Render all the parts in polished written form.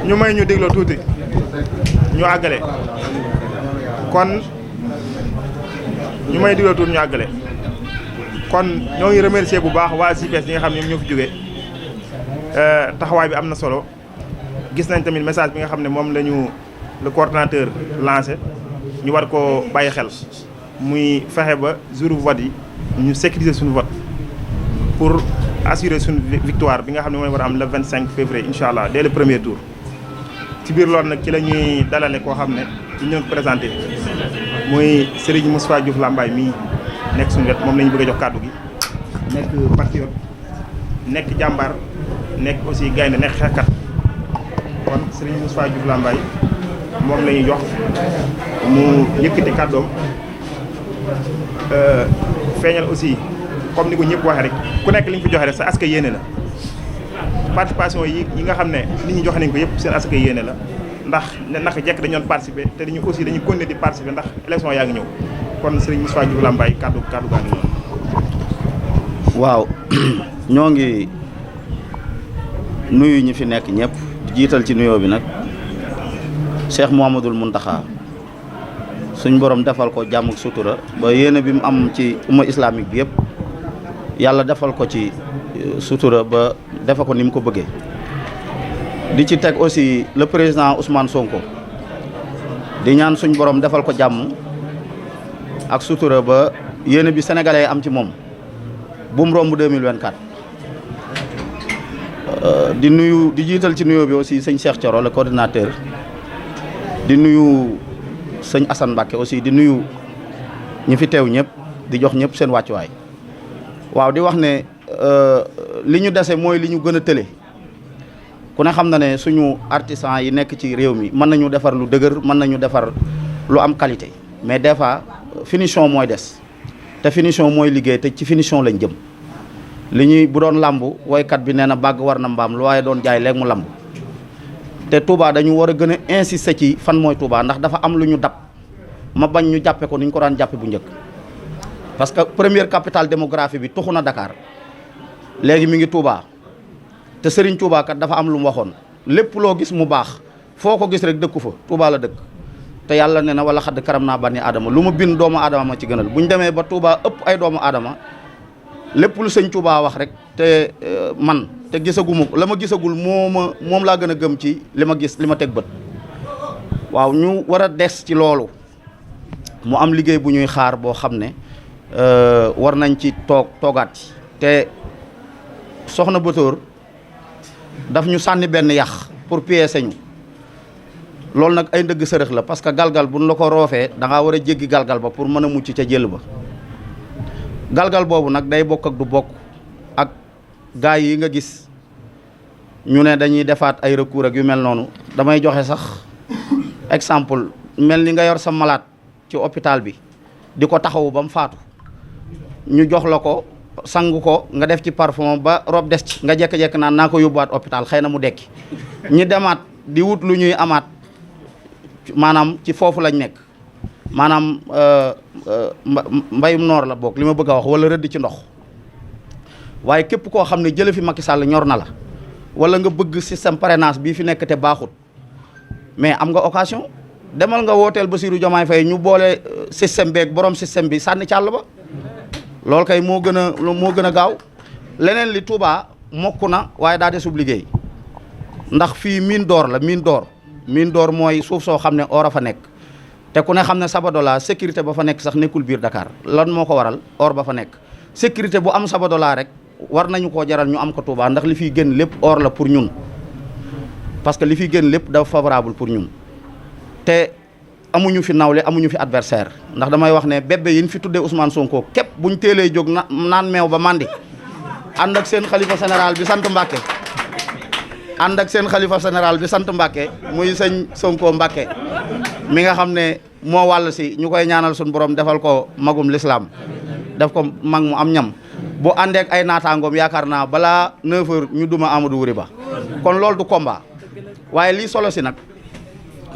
ñu may ñu dégloo tuuti ñu àggale kon ñu may dégloo tuuti ñu àggale kon ñoo ngi remercier bu baax waa JPS yi nga xam ne ñoo fi jógee taxawaay bi am na solo gis nañ tamit message bi nga xam ne moom la ñu le coordonnateur lancé ñu war koo bàyyi xel muy fexe ba jour vote yi ñu sécuriser suñu vote pour assurer suñu victoire bi nga xam ne mooy war a am le 25 février incha allah dès le premier tour. ci biir loolu nag ci la ñuy dalale koo xam ne ñu ñëw présenté muy Serigne Moustapha Diouf Lambaye mii nekk suñu wet moom la ñu bëgg a jox kàddu gi nekk patriote nekk jàmbaar nekk aussi gaynde nekk xeexkat kon Serigne Moustapha Diouf Lambaye moom la ñuy jox mu yëkkati kàddoom feeñal aussi comme ni ko ñëpp waxee rek ku nekk li nga fi joxe rek sa askan yéene la participation yi nga xam ne nit ñi joxe nañ ko yëpp seen askan yéene la ndax naka jekk dañu doon participer te dañu aussi dañu continuer di participer ndax élection yaa ngi ñëw kon Serigne Moustapha Diouf Lambaye kàddu gaa ngi ñëw. waaw ñoo ngi nuyu ñi fi nekk ñëpp jiital ci nuyoo bi nag Cheikh Mouhamadoul Mountakha suñ borom defal ko jàmm ak sutura ba yéene bi mu am ci umma islamique bi yëpp yàlla defal ko ci sutura ba defa ko ni mu ko bëggee di ci teg aussi le président Ousmane Sonko di ñaan suñ borom defal ko jàmm ak sutura ba yéene bi sénégalais am ci moom bu mu romb 2024 di nuyu di jiital ci nuyoo bi aussi sëñ Cheikh Thioro le coordinateur di nuyu sëñ Assane Mbacké aussi di nuyu ñi fi teew ñëpp di jox ñëpp seen wàccuwaay waaw di wax ne li ñu dese mooy li ñu gën a tële ku ne xam na ne suñu artisan yi nekk ci réew mi mën nañu defar lu dëgër mën nañu defar lu am qualité mais des fois finition mooy des te finition mooy liggéey te ci finition lañ jëm li ñuy bu doon làmb woykat bi nee na bàgg war na mbaam lu waaye doon jaay léegi mu làmb te Touba dañu war a gën a insister ci fan mooy Touba ndax dafa am lu ñu dab ma bañ ñu jàppe ko ni ñu ko daan jàppe bu njëkk parce que première capitale démographie bi tuxu na Dakar léegi mi ngi Touba te Serigne Touba kat dafa am lu mu waxoon lépp loo gis mu baax foo ko gis rek dëkku fa Touba la dëkk te yàlla ne na wala xadd karam naa bani aadama lu ma bind doomu aadama ma ci gënal bu ñu demee ba Touba ëpp ay doomu aadama lépp lu sëñ Touba wax rek te man te gisaguma la ma gisagul moom laa gën a gëm ci li ma gis li ma teg bët waaw ñu war a des ci loolu mu am liggéey bu ñuy xaar boo xam ne war nañ ci toogaat ci te soxna Bator daf ñu sànni benn yax pour piéger ñu loolu nag ay ndëgg sërëx la parce que galgal buñ la ko roofee da ngaa war a jéggi galgal ba pour mën a mucc ca jël ba galgal boobu nag day bokk ak du bokk ak gaay yi nga gis ñu ne dañuy defaat ay recours ak yu mel noonu damay joxe sax exemple mel ni nga yor sa malade ci hôpital bi di ko taxawu ba mu faatu ñu jox la ko sangu ko nga def ci parfum ba rob des ci nga jekk-jekk naan naa ko yóbbuwaat hôpital xëy na mu dekki ñi demaat di wut lu ñuy amaat maanaam ci foofu lañ nekk maanaam mbayum noor la boog li ma bëgg a wax wala rëdd ci ndox waaye képp koo xam ne jële fi Macky Sall ñor na la wala nga bëgg système parrainage bii fi nekk te baaxut mais am nga occasion demal nga wooteel Bassirou Diomaye Faye ñu boole système beeg borom système bi sànni càll ba loolu kay moo gën a gaaw leneen li Touba mokk na waaye daa desub liggéey ndax fii mine d'or la mine d'or mooy suuf soo xam ne or a fa nekk te ku ne xam ne Sabadola sécurité ba fa nekk sax nekkul biir Dakar lan moo ko waral or ba fa nekk sécurité bu am Sabadola rek war nañu koo jaral ñu am ko Touba ndax li fiy génn lépp or la pour ñun parce que li fiy génn lépp dafa favorable pour ñun te amuñu fi nawle amuñu fi adversaire ndax damay wax ne bébé yi ñu fi tuddee Ousmane Sonko képp buñ teelee jóg naan meew ba mandi ànd ak seen xalifa général bi sant Mbàkke muy sëñ Sonko Mbàkke mi nga xam ne moo wàll si ñu koy ñaanal suñu borom defal ko magum l'islam def ko mag mu am ñam bu àndeek ay naataangoom yaakaar naa balaa 9h ñu duma Amadou Wuri Ba kon loolu du combat waaye lii solo si nag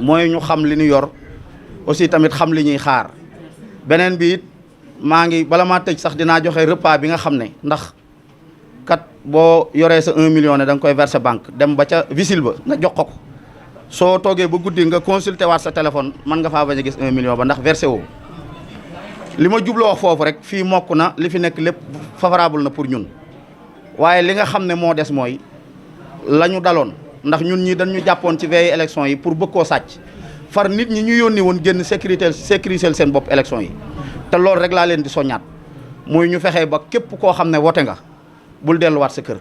mooy ñu xam li ñu yor aussi tamit xam li ñuy xaar beneen bi it maa ngi bala maa tëj sax dinaa joxe repas bi nga xam ne ndax kat boo yoree sa 1 million ne da nga koy verser banque dem ba ca visil ba nga jox ko soo toogee ba guddi nga consulter waat sa téléphone mën nga faa bañ a gis 1 million ba ndax versé woo li ma jubloo wax foofu rek fii mokk na li fi nekk lépp favorable na pour ñun waaye li nga xam ne moo des mooy la ñu daloon ndax ñun ñi dañu jàppoon ci veille élection yi pour bëgg koo sàcc far nit ñi ñu yónni woon génn sécuriser seen bopp élection yi te loolu rek laa leen di soññaat muy ñu fexee ba képp koo xam ne wote nga bul delluwaat sa kër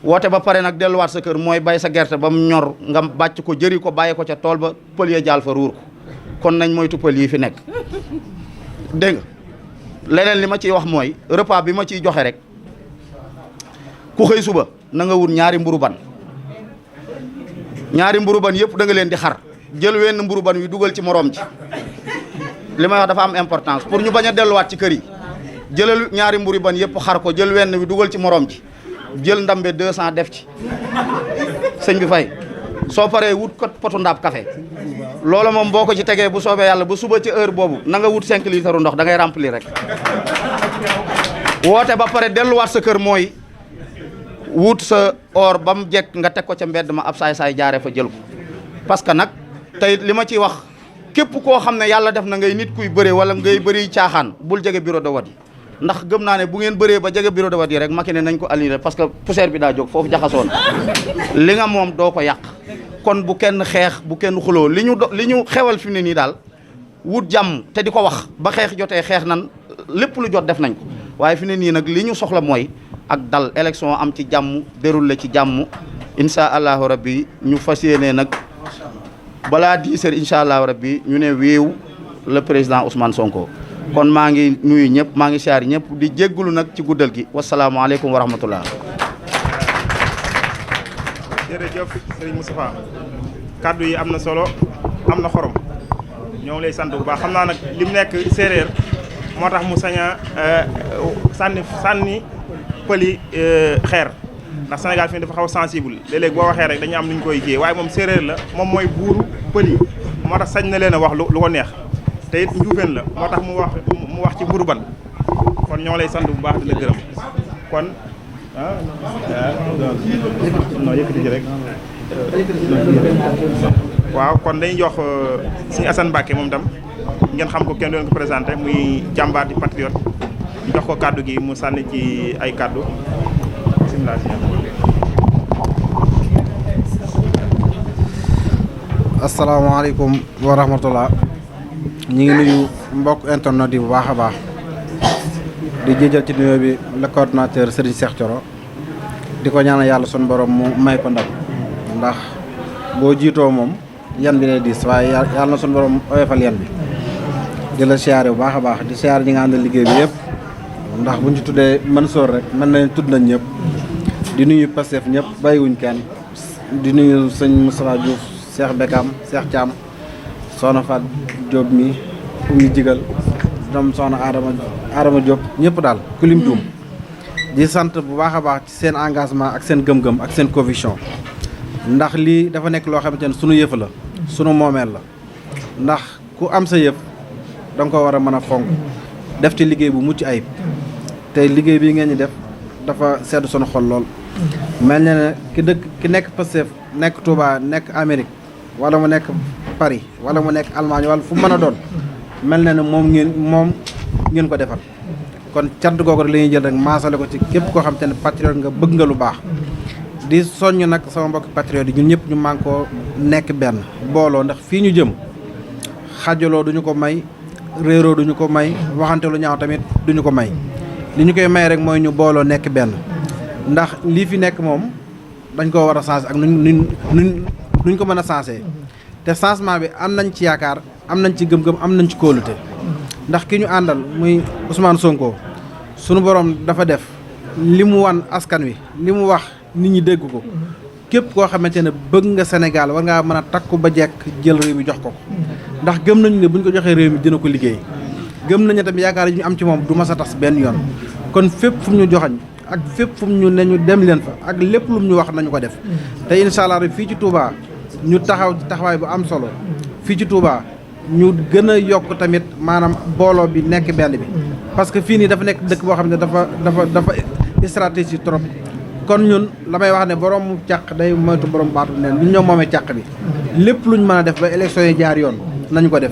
woote ba pare nag delluwaat sa kër mooy bay sa gerte ba mu ñor nga bàcc ko jëri ko bàyyi ko ca tool ba pël ya jaal fa ruur ko kon nañ moytu pël yi fi nekk dégg nga leneen li ma ciy wax mooy repas bi ma ciy joxe rek ku xëy suba na nga wut ñaari mburu ban yëpp da nga leen di xar jël wenn mburu ban wi dugal ci morom ji li may wax dafa am importance pour ñu bañ a delluwaat ci kër yi jëlal ñaari mburu ban yëpp xar ko jël wenn wi dugal ci morom ji jël ndambe 200 def ci sëñ bi fay soo paree wut ko potu ndaab café loolu moom boo ko ci tegee bu soobee yàlla ba suba ci heure boobu na nga wut 5 litres ndox da ngay remplir rek woote ba pare delluwaat sa kër mooy wut sa or ba mu jekk nga teg ko ca mbedd ma ab saay-saay jaaree fa jël ko parce que nag tey li ma ciy wax képp koo xam ne yàlla def na ngay nit kuy bëre wala ngay bëri caaxaan bul jege bureau de vote yi ndax gëm naa ne bu ngeen bëree ba jege bureau de vote yi rek Macky ne nañ ko annulé parce que poussière bi daa jóg foofu jaxasoon li nga moom doo ko yàq kon bu kenn xeex bu kenn xuloo li ñu xewal fi mu ne nii daal wut jàmm te di ko wax ba xeex jotee xeex nan lépp lu jot def nañ ko waaye fi ne nii nag li ñu soxla mooy ak dal élection am ci jàmm déroulé ci jàmm incha allahu rabbi ñu fas yéenee nag balaa 10 heures incha allahu rabbi ñu ne wéew le président Ousmane Sonko kon maa ngi nuyu ñëpp maa ngi siyaar ñëpp di jéggulu nag ci guddal gi wasalaamaaleykum wa rahmatullah. jërëjëf Serigne Moustapha kaddu yi am na solo am na xorom ñoo ngi lay sant bu baax xam naa nag li mu nekk séeréer moo tax mu sañ a sànni pëli xeer ndax Sénégal fi dafa xaw sensible léeg-léeg boo waxee rek dañu am lu ñu koy kii waaye moom séeréer la moom mooy buuru pëli moo tax sañ na leen a wax lu ko neex te it njuufeen la moo tax mu wax ci mburu ban kon ñoo lay sant bu baax di la gërëm kon non yëkkati ji rek waaw kon dañuy jox Serigne Assane Mbacké moom tam ngeen xam ko kenn doon ko présenté muy jàmbaar di patriote ñu jox ko kaddu gi mu sànni ci ay kaddu bismillah. asalaamaaleykum wa rahmatullah ñi ngi nuyu mbokk internet yi bu baax a baax di jëjal ci nuyoo bi le coordonnateur Serigne Cheikh Thioro di ko ñaanal yàlla son borom mu may ko ndam ndax boo jiitoo moom yan bi lay diis waaye yàlla na son borom oyofal yan bi di la siyaare bu baax a baax di siyaare ñi nga àndal liggéey bi yëpp ndax buñ ci tuddee Mansour rek mën nañ tudd nañ ñëpp di nuyu Pastef ñëpp bàyyiwuñ kenn di nuyu sëñ Moustapha Diouf Cheikh Bekam Cheikh Thiam Soxna Fat Diop mi Oumy Jigal doom Soxna Adama Diop ñëpp daal ku lim juum di sant bu baax a baax ci seen engagement ak seen gëm-gëm ak seen conviction ndax lii dafa nekk loo xamante ne sunu yëf la sunu moomeel la ndax ku am sa yëf da nga ko war a mën a fonk def ci liggéey bu mucc ayib te liggéey bii ngeen ñi def dafa sedd sunu xol lool mel na ne ki nekk Pastef nekk Touba nekk Amérique wala mu nekk Paris wala mu nekk Allemagne wala fu mën a doon mel na ne moom ngeen ko defal kon cant googu rek la ñuy jël rek maasale ko ci képp koo xam te ne patriote nga bëgg nga lu baax di soññ nag sama mbokki patriote yi ñun ñëpp ñu man koo nekk benn booloo ndax fii ñu jëm xajaloo duñu ko may réeroo duñu ko may waxante lu ñaaw tamit duñu ko may li ñu koy may rek mooy ñu booloo nekk benn ndax lii fi nekk moom dañ koo war a changé ak nuñ ko mën a changé te changement bi am nañ ci yaakaar am nañ ci gëm-gëm am nañ ci kóolute ndax ki ñu àndal muy Ousmane Sonko sunu borom dafa def li mu wan askan wi li mu wax nit ñi dégg ko képp koo xamante ne bëgg nga Sénégal war ngaa mën a takku ba jekk jël réew mi jox ko ndax gëm nañu ne buñ ko joxee réew mi dina ko liggéey gëm nañu tamit yaakaar yi ñu am ci moom du mas a tas benn yoon kon fépp fu mu ñu joxañ ak fépp fu mu ñu ne ñu dem leen fa ak lépp lu mu ñu wax nañu ko def te incha allah fii ci Touba ñu taxaw ci taxawaay bu am solo fii ci Touba ñu gën a yokk tamit maanaam booloo bi nekk benn bi parce que fii nii dafa nekk dëkk boo xam ne dafa stratégie trop kon ñun la may wax ne borom càq day moytu borom baatu neen ñun ñoo moomee càq bi lépp luñ mën a def ba élection yi jaar yoon nañu ko def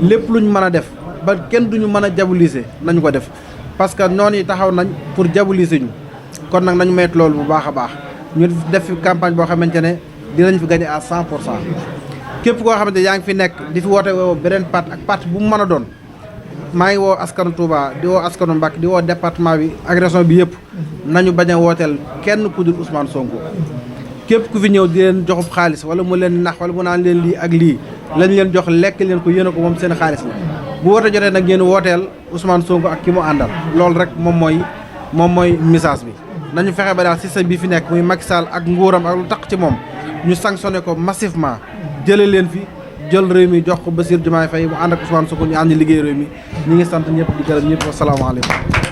lépp luñ mën a def ba kenn duñu mën a diaboliser nañu ko def parce que noonu yi taxaw nañ pour diaboliser ñu kon nag nañu moytu loolu bu baax a baax ñu def fi campagne boo xamante ne dinañ fi gagné à 100 pour cent képp koo xamante yaa ngi fi nekk di fi woote woo beneen parti ak parti bu mu mën a doon maa ngi woo askanu Touba di woo askanu Mbacké di woo département bi ak région bi yëpp nañu bañ a wooteel kenn ku dul Ousmane Sonko képp ku fi ñëw di leen joxub xaalis wala mu leen nax wala mu naan leen lii ak lii lañ leen jox lekk leen ko yéene ko moom seen xaalis la bu woote jotee nag ngeen wooteel Ousmane Sonko ak ki mu àndal loolu rek moom mooy message bi nañu fexe ba daal système bi fi nekk muy Macky Sall ak nguuram ak lu tax ci moom ñu sanctionné ko massivement jëlee leen fi jël réew mi jox ko Bassirou Diomaye Faye mu ànd ak Ousmane Sonko ñu ànd liggéey réew mi ñi ngi sant ñëpp di gërëm ñëpp wasalaamaaleykum